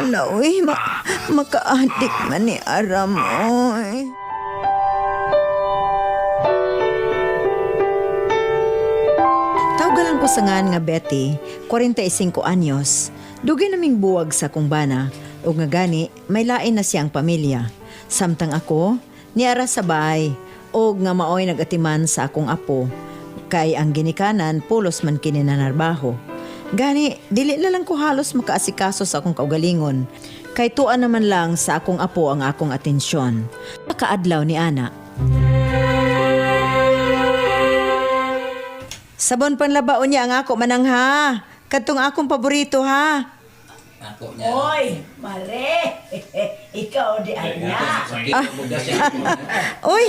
Hala, uy, maka-addict man ni Aram, oy. Tawgalan ko sa ngan nga Betty, 45 anyos. Dugay naming buwag sa akong bana, ug nga gani may lain na siyang pamilya. Samtang ako, niara sa bahay, og nga maoy nagatiman sa akong apo. Kay ang ginikanan, pulos man kini nanarbaho. Gani, dili na lang ko halos makaasikaso sa akong kaugalingon. Kay tuan naman lang sa akong apo ang akong atensyon. Kaadlaw ni Ana. Sabon panlabaon niya ang ako manang ha. Kadtong akong paborito ha. Ako niya. Oy, mare. Ikaw di ay na. Ah. Uy,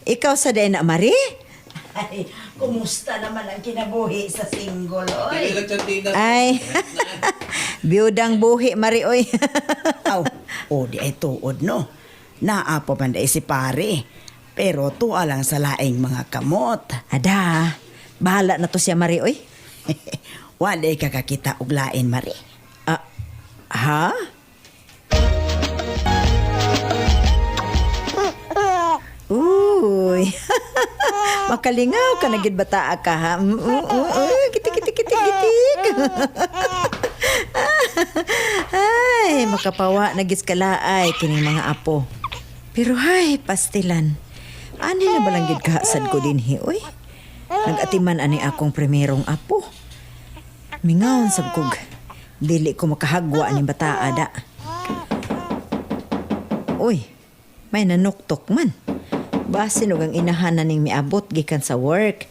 ikaw sa day na Mari? Ay, kumusta naman ang kinabuhi sa single, oy? Ay, biyudang buhi Mari oy. Aw, o di ay tuod no. Naa pa man di si pare. Pero tuwa lang sa laing mga kamot. Ada, bahala na to siya Mari oy. Wala ka kakita og lain, mare. Ah, ha? Uy. Makalingaw ka na gid bata ka ha. Kitik kitik kitik kitik. Ay, makapawa na gis kalaay kining mga apo. Pero hay, pastilan. Ani na balang gid ka sad ko dinhi oy. Nagatiman ani akong primerong apo. Mingaon sab kog. Dili ko makahagwa ni bata ada. Uy, may nanuktok man. Basin og ang inahan na ning miabot gikan sa work.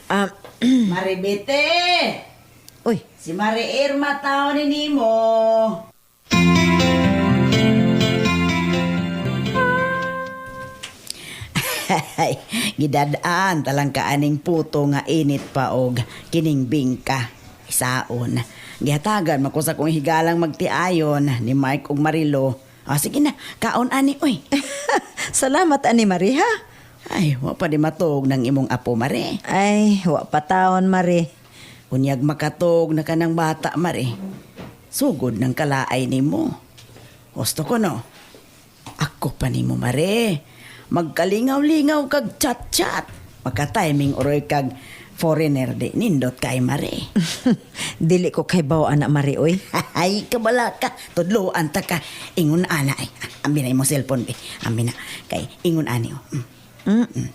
Ah, Maribete! uy, Si Mari Irma tao ni nimo. Ay, gidadaan talang kaaning puto nga init pa og kining bingka. Isaon. Gihatagan man ko sa kong higalang magtiayon ni Mike ug Marilo. Ah, sige na, kaon ani oy. Salamat ani Mari ha. Ay, wa pa di matuog ng imong apo Mari. Ay, wa pa taon Mari. Unyag makatog na kanang bata, Mari. Sugod ng kalaay nimo. Gusto ko no. Ako pa nimo, Mari. Magkalingaw-lingaw kag chat-chat. Makatiming uroy kag foreigner di nindot kay Mari. Dili ko kay baw ana Mari oy. Ay, kabala ka. Tudloan ta ka. Ingon ana ay. Ambi na imong cellphone be. Ambi na. Kay ingon ani oh.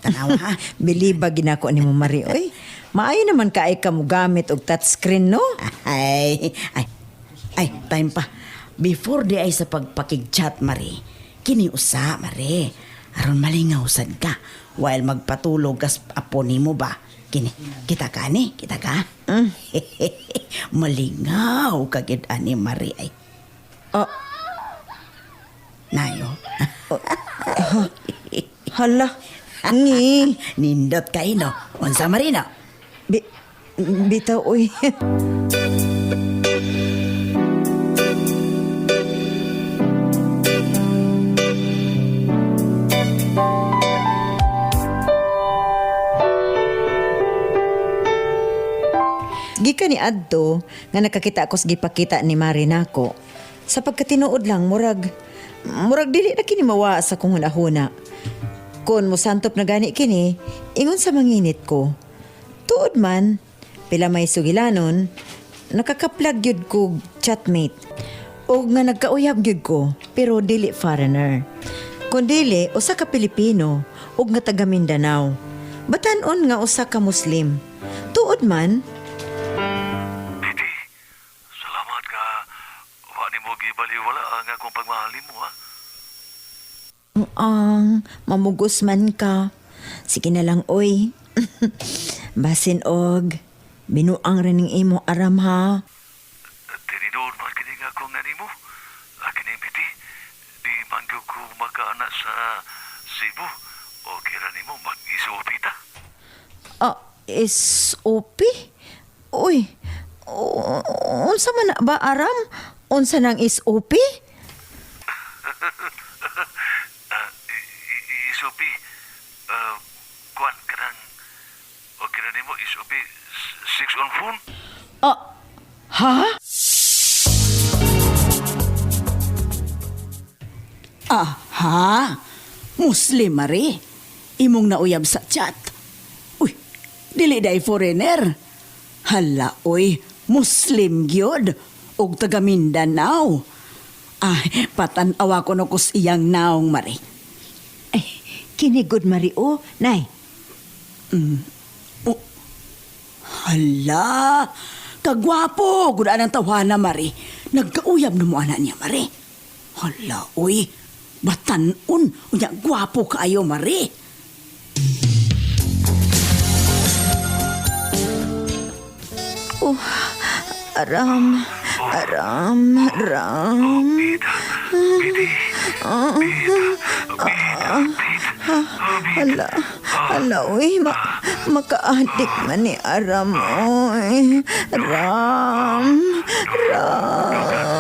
Tanawa ha. Biliba ginako nimo Mari oy. Maayo naman kaay ka mo gamit og touchscreen no. Ay, ay, ay, time pa. Before di ay sa pagpakig-chat, Mari, kini usa, Mari. Aron malingaw sad ka. While magpatulog kas apo nimo ba? Kini, kita ka ni, kita ka. Malingaw kagid ani Mari ay. Ah, Nayo. hala. Ngi. Nindot kay no. Unsa Mari no? Bi bitaw oy. Gikan ni adto nga nakakita ako sa gipakita ni Mari nako. Sa pagkatinuod lang murag murag dili na kini mawa sa kong hunahuna. Kon mosantop na gani kini, ingon sa manginit ko. Tuod man, pila may sugilanon, nakakaplag gyud ko chatmate. Og nga nagkauyab gyud ko, pero dili foreigner. Kun dili, usa ka Pilipino ug nga taga Mindanao. Batan-on nga usa ka Muslim. Tuod man, Betty, salamat ka. Wa nimo gibaliwala ang akong pagmahal nimo ha. Ang mamugos man ka. Sige na lang, oy. Basin og, binuang rin ning imo aram ha. Tininood man kini nga akong animo. Kini Betty, di man gyud ko makaana sa Cebu. O kira nimo mag-isuopi ta. Ah, SOP? Uy, unsa man na ba aram? Unsa nang SOP? Ah, isuopi. Kuan kanang o kira nimo isuopi six on phone. Ah, ha? Aha, Muslim, Mari. Imong nauyab sa chat. Uy, dili day foreigner. Hala, uy, Muslim gyud. Og taga Mindanao. Ay, patan-awa ko no kus iyang naong, Mari. Ay, kini gud, Mari o, Nay. Oh, hala, kagwapo, gud anang tawhana, Mari. Nagkauyab na mo ana niya, Mari. Hala, uy, batan-on, unya gwapo kaayo, Mari. Oh, aram, aram, aram. Bidi, bida, bida, bida. Hala, hala, uy, makaadik man ni Aram, uy. Ram, Ram.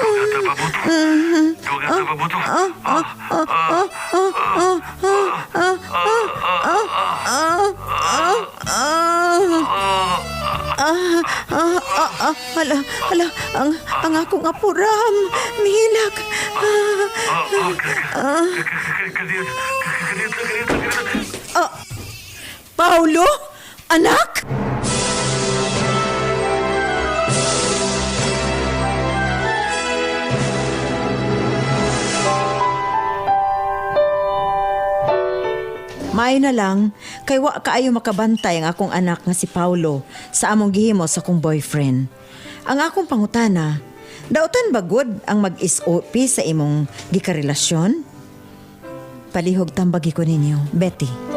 Dugang sa pabuto. Ah, ah, Ah, ah, ah, ah, hala, hala, ang akong apo, Ram, mihilak. Ah, ah, kadiyot, kadiyot, kadiyot, kadiyot. ah. Paulo, anak? Maayo na lang, kay wa kaayo makabantay ang akong anak nga si Paulo sa among gihimo sa akong boyfriend. Ang akong pangutana, dautan ba gud ang mag-SOP sa imong gikarelasyon? Palihog tambagi ko ninyo, Betty.